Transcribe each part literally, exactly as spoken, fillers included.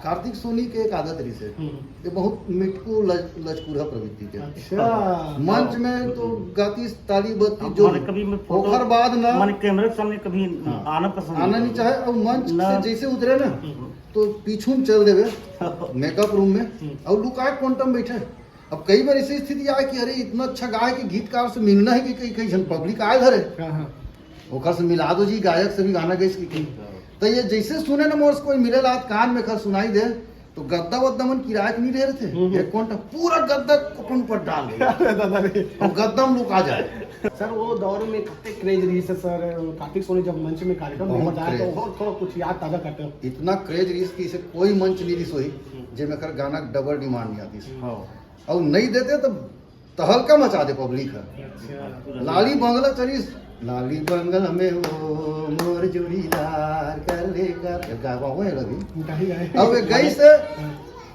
कार्तिक सोनी के एक आदत रहिस हे, हम्म। ये बहुत मिटकू लच-, लचकुरहा प्रवृत्ति के। अच्छा। मंच में तो गातीस, ताली बजतीस, अब जो माने कभी मैं फोटो, ओकर बाद ना माने कैमरा के सामने कभी हाँ। आना पसंद आना नहीं चाहे, और मंच ना। से जैसे उतरे ना हम्म। तो पीछू में चल देवे, मेकअप रूम में, हम्म। और लुका के कोंटा में बैठे। अब कई बार ऐसी स्थिति आए कि अरे इतना अच्छा गाय के गीतकार से मिलना है कि कहीं कहीं जन पब्लिक आए धरे, हाँ, हाँ। ओकर से मिला दो जी, गायक से भी गाना गइस कि कहीं। तो ये जैसे सुने ना मोर से कोई मिले ला, कान में खर सुनाई दे, तो गद्दा वद्दा मन किराए के नहीं ले रहे थे, हम्म। एक कोंटा पूरा गद्दा अपन ऊपर डाल दे, अरे दादा रे। और गद्दा में लुका जाए। सर, वो दौर में कते क्रेज रहिस हे सर, कार्तिक सोनी जब मंच में कार्यक्रम में बहुत बताया तो क्रेज। और थोड़ा कुछ याद ताजा करते हो। इतना क्रेज रहिस कि इसे कोई मंच नहीं रहिस होही, जेमे कर गाना डबल डिमांड नहीं आतीस। हाँ। और नहीं देते तो तहलका मचा दे पब्लिक है। अच्छा। लाली बंगला चलिस, लाली बंगला में वो मोर जोड़ीदार कर ले कर, गावा हुए लगी। गाही गाही। अब एक गई से हाँ।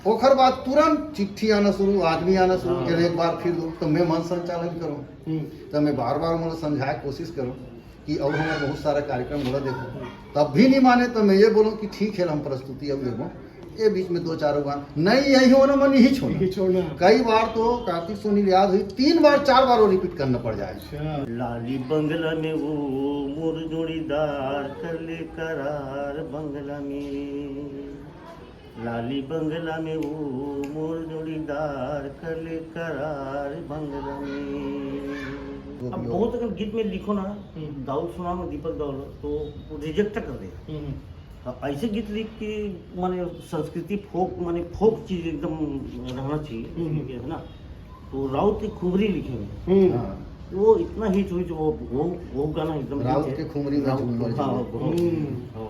ओकर बाद तुरंत चिट्ठी आना शुरू, आदमी आना शुरू हाँ। करे, एक बार फिर दो, तो मैं मंच संचालन करूँ, हम्म। तो मैं बार बार मतलब समझाए कोशिश करूँ कि और हमारे बहुत सारा कार्यक्रम घोड़ा देखो, तब भी नहीं माने, तो मैं ये बोलूँ कि ठीक है, हम प्रस्तुति अब देबो, ये बीच में दो चार गाना नहीं, यही होना मन यही छोड़ना। यही छोड़ना। कई बार तो कार्तिक सोनी याद हुई, तीन बार चार बार वो रिपीट करना पड़ जाए। अच्छा। लाली बंगला में वो मोर जोड़ीदार कर ले करार बंगला में। लाली बंगला में वो मोर जोड़ीदार कर ले करार बंगला में। वो अब भी बहुत अकन गीत में लिखो ना, हम्म। दाऊद सुनाम, दीपक दाऊद, तो वो रिजेक्ट कर दे। हम्म। हाँ, ऐसे गीत लिख के माने संस्कृति फोक, माने फोक चीज एकदम रहना चाहिए, हम्म। ठीक है ना। तो राउत के खुबरी लिखे हैं। हम्म। हाँ। वो इतना हिट हुई जो वो वो, वो गाना एकदम राउत हिट है। के खुमरी में राउत, झूमर हाँ, झूमर। बहुत, हम्म। हाँ,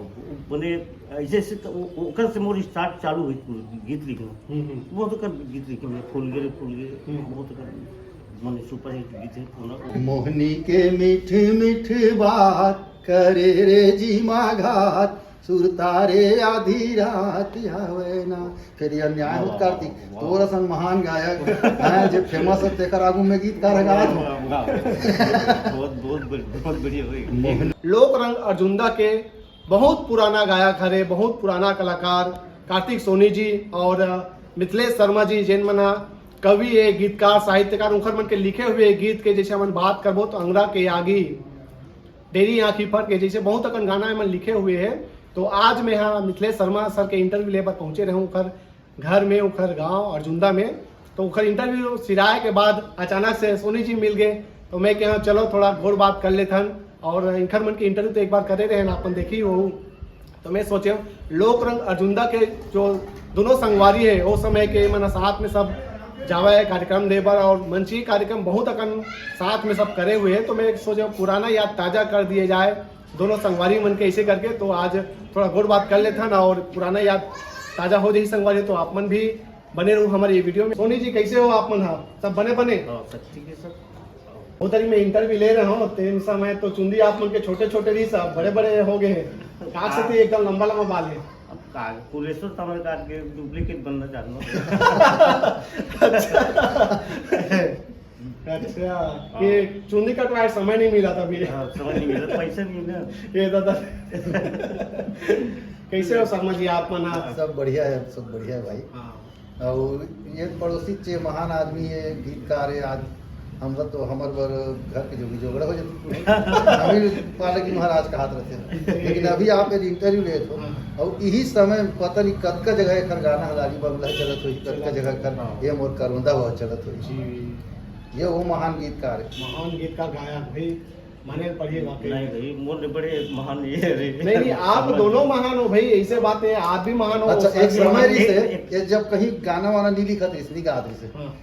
बने ऐसे ऐसे तो वो- ओकर से मोर स्टार्ट चालू हुई गीत लिखना। हम्म, हम्म। बहुत कर गीत लिखे मैं, फूल गिरे फूल गिरे, हम्म। बहुत कर माने सुपर हिट गीत है पूरा। मोहनी के मीठ मीठ बात करे रे जीमा घात, सुरता रे आधी रात आवे ना। फिर ये अन्याय होत वाह, कार्तिक, वाह। तोर असन महान गायक हैं, जे फेमस है, तेकर आगू में गीतकार गात हो। वाह, वाह। बहुत बहुत बढ़- बहुत बढ़िया होई। मोहन लोक रंग अर्जुंदा के बहुत पुराना गायक हरे, बहुत पुराना कलाकार कार्तिक सोनी जी और, अ, मिथिलेश शर्मा जी, जेन मन ह कवि ए, गीतकार, साहित्यकार, उनकर मन के लिखे हुए गीत के जैसे हमन बात करबो तो अंगरा के आगी, डेरी आँखी फर के जैसे बहुत अकन गाना एमन लिखे हुए हैं। तो आज मैं यहाँ मिथिलेश शर्मा सर के इंटरव्यू ले बर पहुँचे रहूँ उनकर घर में, उनकर गाँव अर्जुंदा में। तो उनकर इंटरव्यू सिराए के बाद अचानक से सोनी जी मिल गए, तो मैं कहा चलो थोड़ा गोड़ बात कर लेथन। और इनकर मन के इंटरव्यू तो एक बार करे रहे हैं, अपन देखी हो। तो मैं सोचे लोक रंग अर्जुंदा के जो दोनों संगवारी है, वो समय के मन साथ में सब जावा है कार्यक्रम दे बर, और मंची कार्यक्रम बहुत अकन साथ में सब करे हुए हैं। तो मैं सोचे पुराना याद ताजा कर दिए जाए दोनों संगवारी मन के ऐसे करके। तो आज थोड़ा गोड़ बात कर लेथन और पुराना याद ताजा हो जाही संगवारी। तो आप मन भी बने रहू हमारे ये वीडियो में। सोनी जी, कैसे हो आप मन? हाँ, सब बने बने? हाँ, सब ठीक है सर। उधर ही मैं इंटरव्यू ले रहा हूँ, तेन समय तो चुंदी आप मन के छोटे छोटे रही, सब बड़े बड़े हो गए हैं। काट से तो एकदम लंबा लंबा बाल है। अब का कुलेश्वर तमर काट के डुप्लीकेट बनना चाहता हूँ। अच्छा, ये चुंदी कटवाए समय नहीं मिला था अभी। हाँ, समझ नहीं मिला, पैसा नहीं ना। ये दादा, कैसे हो शर्मा जी आप मन? हाँ। सब बढ़िया है, सब बढ़िया है भाई। हाँ। और ये पड़ोसी चे महान आदमी है, गीतकार है। आज हम लोग तो हमारे बर घर के जो भी झगड़ा हो जाते पूरे। हम ही पालक जी महाराज का हाथ रहते हैं, लेकिन अभी आप एक इंटरव्यू ले तो, और यही समय पता नहीं कद का जगह एकर गाना हलाली बंगला चलत हुई, कद का जगह कर ये मोर करौंदा हुआ चलत हुई। जी। ये वो महान गीतकार है। महान गीतकार गायक भाई, माने पढ़िए वाकई। नहीं भाई, मोर ले बड़े महान ये रे। नहीं नहीं, आप दोनों महान हो भाई, ऐसे बात है, आप भी महान हो। अच्छा, सर एक भी समय महान रही हो। से, ये जब कहीं गाना वाना नहीं लिखा था, इसलिए गात रही से, हाँ।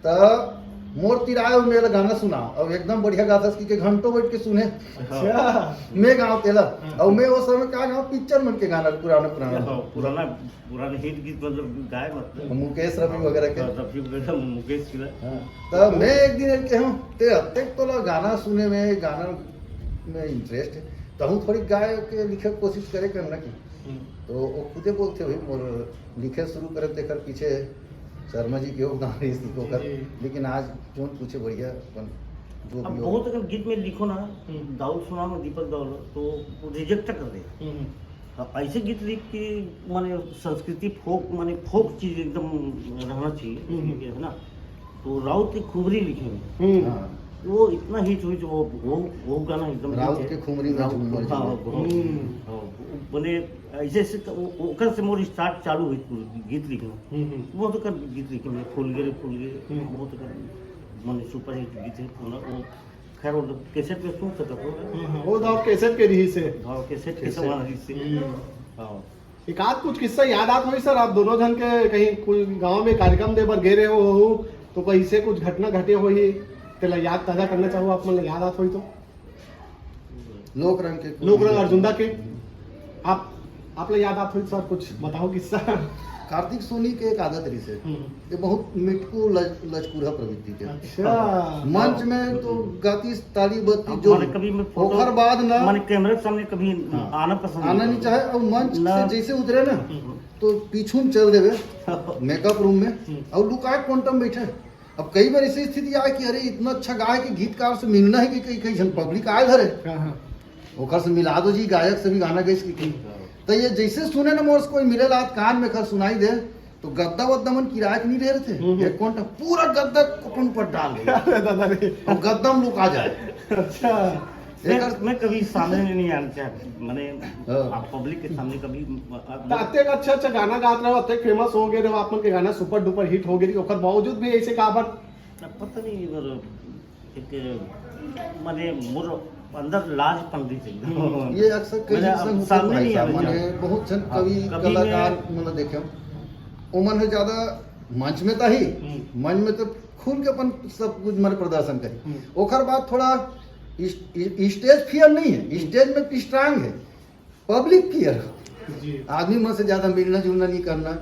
त मोर तीर आए और मेरा गाना सुनाओ, अब एकदम बढ़िया गाता कि के घंटों बैठ के सुने। अच्छा। मैं गाँव तेला, हाँ। और मैं वो समय का गाँव पिक्चर मन के गाना पुराना पुराना। हाँ, पुराना पुराने हिट गीत मतलब गाए मतलब। मुकेश रफी वगैरह के। हाँ, रफी वगैरह, मुकेश की। हाँ। तो मैं एक दिन कहूँ, ते अतेक तोला गाना सुने में, गाना में इंटरेस्ट है, तो हम थोड़ी गाय के लिखे के कोशिश करे करना की। हम्म। तो वो खुदे बोलते भाई मोर लिखे शुरू करे, तेकर पीछे शर्मा जी के योगदान रही थी ओकर। जी। लेकिन आज जोन पूछे बढ़िया अपन जो अब भी हो। बहुत अगर गीत में लिखो ना, हम्म। दाऊद सुनाम, दीपक दाऊद, तो वो रिजेक्ट कर दे। हम्म। अब ऐसे गीत लिख के, माने, संस्कृति, फोक, माने, फोक चीज एकदम रहना चाहिए, हम्म, हम्म। है ना? तो राउत के खुमरी लिखे हैं। हम्म। हाँ। वो इतना हिट हुई जो वो वो, वो गाना एकदम राउत हिट है। के खुमरी में राउत, झूमर हाँ, झूमर। बहुत, हम्म। हाँ, बने ऐसे ऐसे क- वो- ओकर से मोर स्टार्ट चालू हुई गीत लिखना। हम्म, हम्म। बहुत ओकर गीत लिखे हैं, फूल गिरे फूल गिरे, हम्म। बहुत ओकर, माने, सुपर हिट गीत है पूरा। वो खैर, वो कैसेट पे सुन सकत हो। हाँ, हाँ, वो तो आप कैसेट के रही से। हाँ, कैसेट के कैसेट। समान हिस्से। हम्म। हाँ। एक आध कुछ किस्सा याद आत होही सर, आप दोनों जन के कहीं कोई गांव में कार्यक्रम दे बर गे रहे हो, हो तो कहीं से कुछ घटना घटे होही, तेला याद ताजा करना चाहो आप मन ला याद आत होही तो? लोक रंग के लोक रंग अर्जुंदा के। आप आप ला याद आत होही सर, कुछ बताओ किस्सा। कार्तिक सोनी के एक आदत रहिसे, हम्म। ये बहुत मिटकू लच, लचकुरा प्रवृत्ति के। अच्छा। मंच में तो गाती ताली बत्ती अब जो माने कभी मैं फोटो ओकर बाद ना माने कैमरे के सामने कभी हाँ। आना पसंद आना नहीं चाहे। और मंच ना। से जैसे उतरे ना हम्म। तो पीछू में चल देवे मेकअप रूम में हम्म। और लुका के कोंटा में बैठे। अब कई बार ऐसी स्थिति आए कि अरे इतना अच्छा गाय के गीतकार से मिलना है कि कहीं कहीं जन पब्लिक आए घरे हाँ, हाँ। ओकर से मिला दो जी, गायक से भी गाना गइस की। तो ये जैसे सुने ना मोर से कोई मिले लात कान में खर सुनाई दे तो गद्दा वद्दा मन किराए के नहीं रहे थे। हम्म। एक कोंटा पूरा गद्दा अपन ऊपर डाल दे अरे दादा रे। और गद्दा में लुका जाए। अच्छा। मैं, एकर- मैं कभी सामने नहीं आना चाहता, मैंने हाँ। आप पब्लिक के सामने कभी तो अतेक अच्छा अच्छा गाना गात रहे हो, अतेक फेमस हो गए रहे हो, आप मन के गाना सुपर डुपर हिट हो गए रहे, ओकर बावजूद भी ऐसे काबर? पता नहीं, मतलब, एक, माने, मोर अंदर लाज पनरी थी। हम्म, ये अक्सर कई मैंने जन संग सामने होथे नहीं भाई आना साहब, चाहा। माने बहुत जन हाँ, कवि कभी कलाकार मैं- मतलब देखे, ओमन है ज्यादा मंच में ताही, हम्म। मंच में तो खुल के अपन सब कुछ माने प्रदर्शन करी। हम्म। ओकर बाद थोड़ा स्टेज फियर नहीं है, स्टेज में स्ट्रांग है, पब्लिक फियर। जी। आदमी मन से ज्यादा मिलना जुलना नहीं करना।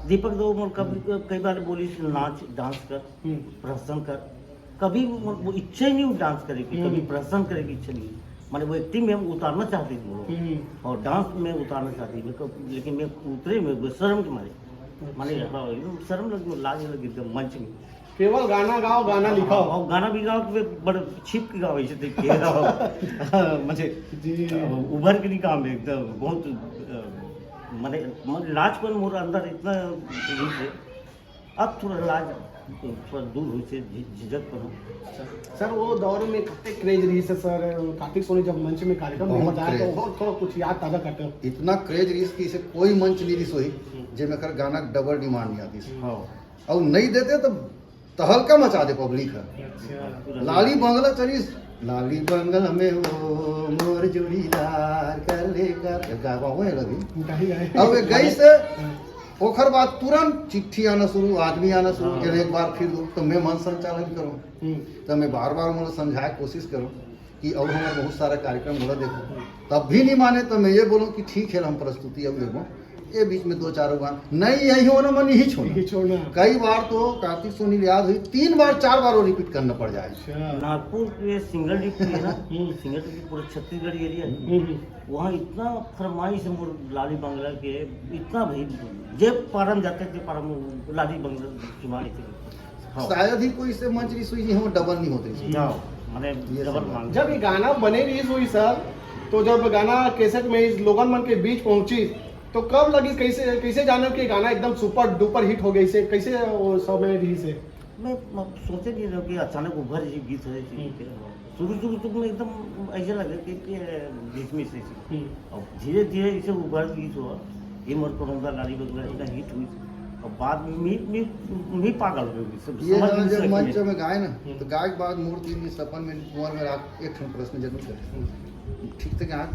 दीपक दो मोर कभी कई बार बोली से नाच, डांस कर, हम्म। प्रदर्शन कर, कभी वो, वो इच्छा ही नहीं हुई डांस करे की, हम्म। कभी प्रदर्शन करे की इच्छा नहीं हुई। माने वो एक्टिंग में हम उतारना चाहती थी वो, हम्म। और डांस में उतारना चाहती थी, लेकिन, लेकिन मैं उतरे में वो शर्म के मारे, माने, हाँ, एकदम शर्म लग, लाज लग, एकदम मंच में। केवल गाना गाओ, गाना लिखाओ। और गाना भी गाओ तो बड़े छिप के गाओ, ऐसे देख के गाओ। मुझे जी। उभर के नहीं काम है, एकदम बहुत, अ, माने, माने लाजपन मोर अंदर इतना डीप है। अब थोड़ा लाज थोड़ा दूर हो से, झि-, झिझक पर हूँ। सर, वो दौर में कितने क्रेज रही से सर, कार्तिक सोनी जब मंच में कार्यक्रम में बहुत बताया तो क्रेज। और थोड़ा कुछ याद ताजा करते हो। इतना क्रेज रहिस कि इसे कोई मंच नहीं रहिस होही जेमे कर गाना डबल डिमांड नहीं आती। हाँ। और नहीं देते तो तहलका मचा दे पब्लिक है। अच्छा। लाली बंगला चलिस, लाली बंगला में वो मोर जोड़ीदार कर ले कर गावा हुए लगी। गाही गाही। अब एक गई से हाँ। ओकर बाद तुरंत चिट्ठी आना शुरू, आदमी आना शुरू, हाँ। फिर एक बार फिर दो, तो मैं मन संचालन करूँ। हम्म। तो मैं बार बार मतलब समझाए कोशिश करूँ कि अब हमारे बहुत सारा कार्यक्रम हो रहा, देखो, तब भी नहीं माने। तो मैं ये बोलूँ कि ठीक है, हम प्रस्तुति अब देखो, ये बीच में दो चार गाना नहीं, यही होना मन यही छोड़ना। यही छोड़ना। कई बार तो कार्तिक सोनी याद हुई, तीन बार चार बार वो रिपीट करना पड़ जाए। अच्छा। नागपुर के सिंगल डिप है ना, हम्म। सिंगल डिप पूरा छत्तीसगढ़ एरिया है। हम्म, हम्म। वहाँ इतना फरमाइश है मोर लाली बंगला के, इतना भाई, जे पारम जाते थे पारम लाली बंगला सुनाई थे। हाँ। शायद ही कोई से मंच रिस हुई, हम डबल नहीं होते। हाँ, माने ये डबल सब मांग। जब ये गाना बने रिलीज हुई सर, तो जब गाना कैसेट में इस लोगन मन के बीच पहुंची, तो कब लगी, कैसे कैसे जाने कि गाना एकदम सुपर डुपर हिट हो गई से, कैसे वो समय रही से? मैं, मैं सोचे नहीं रहा कि अचानक उभर जी गीत है जी। हम्म। शुरू शुरू तो मैं एकदम ऐसे लगे कि, कि डिसमिस है जी। हम्म। और धीरे धीरे इसे उभर गीत हुआ, ये मोर करौंदा लाली बंगला इतना हिट हुई। और बाद में मी, मी, मी पागल हो गई, सब ये समझ गाना नहीं जब सकी मंच मैं। में गाए ना, हम्म। तो गाय के बाद मोर तीन दिन सपन में कुंवर में रात एक ठन प्रश्न जरूर करे। ठीक से गाय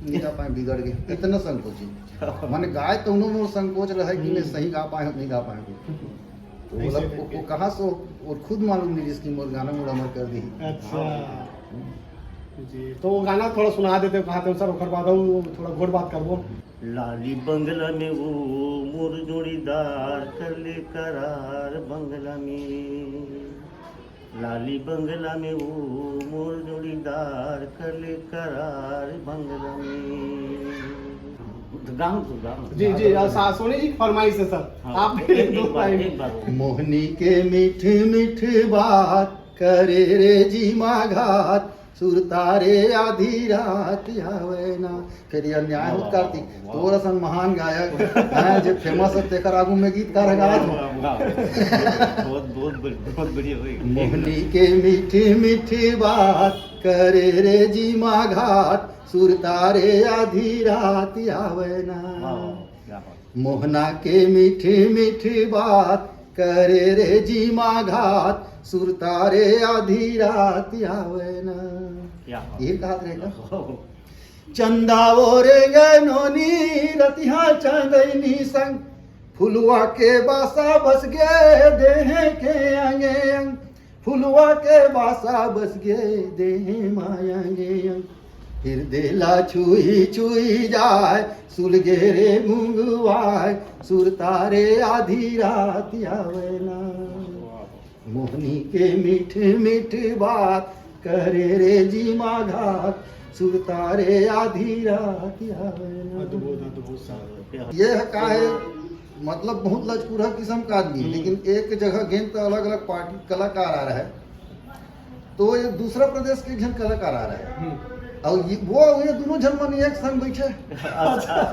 नहीं गा पाए, बिगड़ गए, इतना संकोची। माने गाय तो उन्होंने मोर संकोच रहा है कि मैं सही गा पाए, नहीं गा पाए। तो ऐसे मतलब करके। वो, वो कहाँ से वो, वो खुद मालूम नहीं जिसकी मोर गाना मोड़ हमर कर दी। अच्छा जी, तो वो गाना थोड़ा सुना देते हो, कहा थे सर, ओकर बाद हम थोड़ा गोट बात करबो। लाली बंगला में वो मोर जोड़ीदार कर ले करार बंगला में, लाली बंगला में वो मोर जोड़ीदार कर ले करार बंगला में। गाऊं तो गाऊं। जी जी, आ, सा- सोनी जी की फरमाइश है सर, हाँ, आप एक, दो एक बार, लाइन। एक बार। मोहनी के मीठ मीठ बात करे रे जीमा घात, सुरता रे आधी रात आवे ना। फेर ये अन्याय होत, कार्तिक। तोर असन महान गायक हैं, जे famous हे, तेकर आगू में गीतकार ह गावत हो। बहुत बहुत बढ़िया, बहुत बढ़िया भाई। मोहनी के मीठी मीठी बात करे रे जीमा घात, सुरता रे आधी रात आवे ना। मोहना के मीठी मीठी बात करे रे जीमा घात, सुरता रे आधी रात आवे ना। ये कहात रहे का? चंदा ओ रे गए नोनी रतिहा चांदनी संग, फुलवा के बासा बस गे देहे के अंगे अंग, फुलवा के बासा बस गे देहे मायंगे अंग। फिर देला छुई छुई जाए सुलगे रे मुंगवाए, सुरता रे आधी रात आवे ना। मोहनी के मीठ मीठ बात करे रे जीमा घात, सुरता रे आधी रात आवे ना। अद्भुत, अद्भुत साहब। ये है का है, मतलब बहुत लचकुरहा किस्म का आदमी, लेकिन एक जगह गेंद तो अलग अलग पार्टी कलाकार आ रहा है, तो ये दूसरा प्रदेश के एक झन कलाकार आ रहा है। और ये, वो, ये दोनों झन मन एक संग बैठे।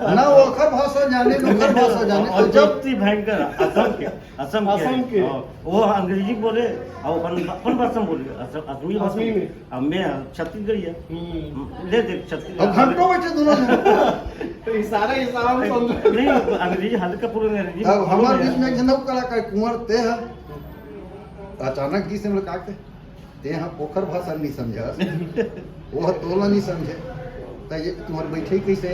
ना वो ओखर भाषा जाने, ना ओखर भाषा जाने। और जब भयंकर असम के, असम के। वो अंग्रेजी बोले और अपन, अपन भाषा में बोले, असम, असमी भाषा में। अब मैं छत्तीसगढ़िया। ले देख छत्तीसगढ़। अब घंटों बैठे दोनों झन। तो इशारा, इशारा में समझ। नहीं, अंग्रेजी हल्का पूरा अंग्रेजी अब हमारे बीच में एक झन कलाकार कुंवर ते है, अचानक जी से मुलाकात है। ते ह ओखर भाषा नहीं समझस, वो ह तोला नहीं समझे, त ये तुम्हार बैठे कैसे?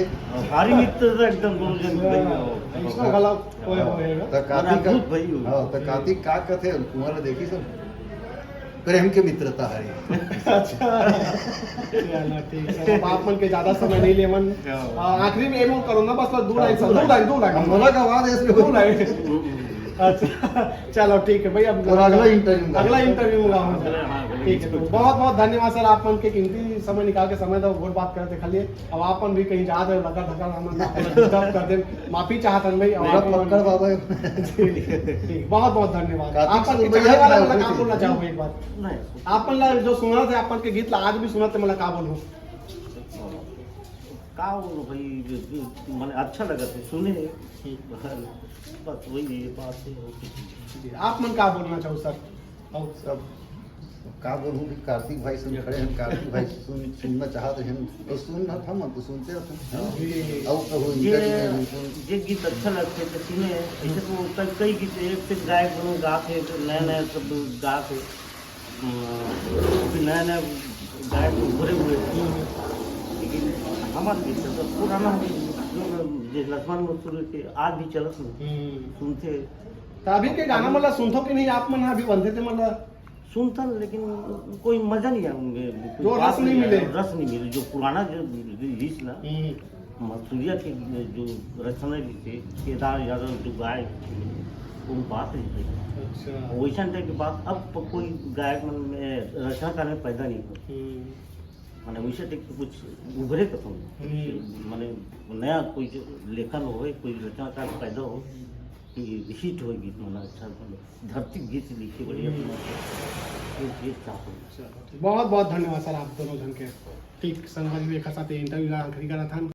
भारी मित्र था एकदम, दोनों जन भाई हो। ऐसा गला कोई होएगा। त काती का, भाई हो। हाँ, त काती का कथे, तुम्हारा देखी सब प्रेम के मित्रता है। अच्छा। चलो, ठीक है। अब आप मन के ज्यादा समय नहीं लेवन। आखिरी में एमो करो ना, बस, बस दो लाइन, दो लाइन, दो लाइन। हम बोला का आवाज ऐसे दो लाइन। अच्छा, चलो ठीक है भाई, अब और अगला interview में अगला interview में गाऊंगा। ठीक है, तो बहुत बहुत धन्यवाद सर, आप मन के कीमती समय निकाल के समय दो, गोठ बात करते खाली। अब आप मन भी कहीं जात रहे, लगा धका हम disturb कर दे, माफी चाहत हन भाई। और आप मन पकड़ बाबा। ठीक, बहुत बहुत धन्यवाद। आप मन के चाहने वाला मन ला का बोलना चाहूंगा एक बार? नहीं। आप मन ला जो सुना थे, आप मन के गीत ला आज भी सुना थे, मन ला का बोलूं? का बोलूं भाई, जो, जो, माने अच्छा लगा थे, सुने। बस वही ये बात है, और कुछ नहीं। जी, आप मन का बोलना चाहो सर? और सब का बोलूं कि कार्तिक भाई सुन खड़े हैं, कार्तिक भाई सुन, सुनना चाहते हैं, तो सुनना था मन तो सुनते रहते हैं। जी। और कहूँ ये, इनका भी नहीं सुन। ये गीत अच्छा लगते तो सुने, ऐसे तो कई, कई गीत एक से गायक बने गाते हैं, तो नया नया सब गाते हैं। अभी नया नया गायक उभरे हुए हैं, लेकिन हमारे बीच तो पुराना हो गया, जो जिस लक्ष्मण मसूरी के आज भी चलत में सुनते। तो अभी के गाना मतलब सुनथो कि नहीं आप मन? अभी बनते थे मतलब सुनता, लेकिन कोई मजा नहीं आया उनमें, कोई जो रस नहीं मिले। रस नहीं मिले, जो पुराना जो रिलीज ना, मसूरिया के जो रचना लिखे, केदार यादव जो गाए, वो बात नहीं थी। अच्छा। वैसन टाइप की बात अब प-, कोई गायक मन में रचनाकार में पैदा नहीं हुआ। हम्म। माने वैसे टाइप के कुछ उभरे कथन। हम्म। माने नया कोई जो लेखन होए, कोई रचनाकार पैदा हो, कि हिट होए गीत, माने अच्छा, माने धरती गीत लिखे बढ़िया, हम्म। माने ये, ये चाहते हैं। चलो, ठीक। बहुत बहुत धन्यवाद सर, आप दोनों जन के। ठीक, संगवारी हो, एक साथ ये interview ला आखिरी करत हन।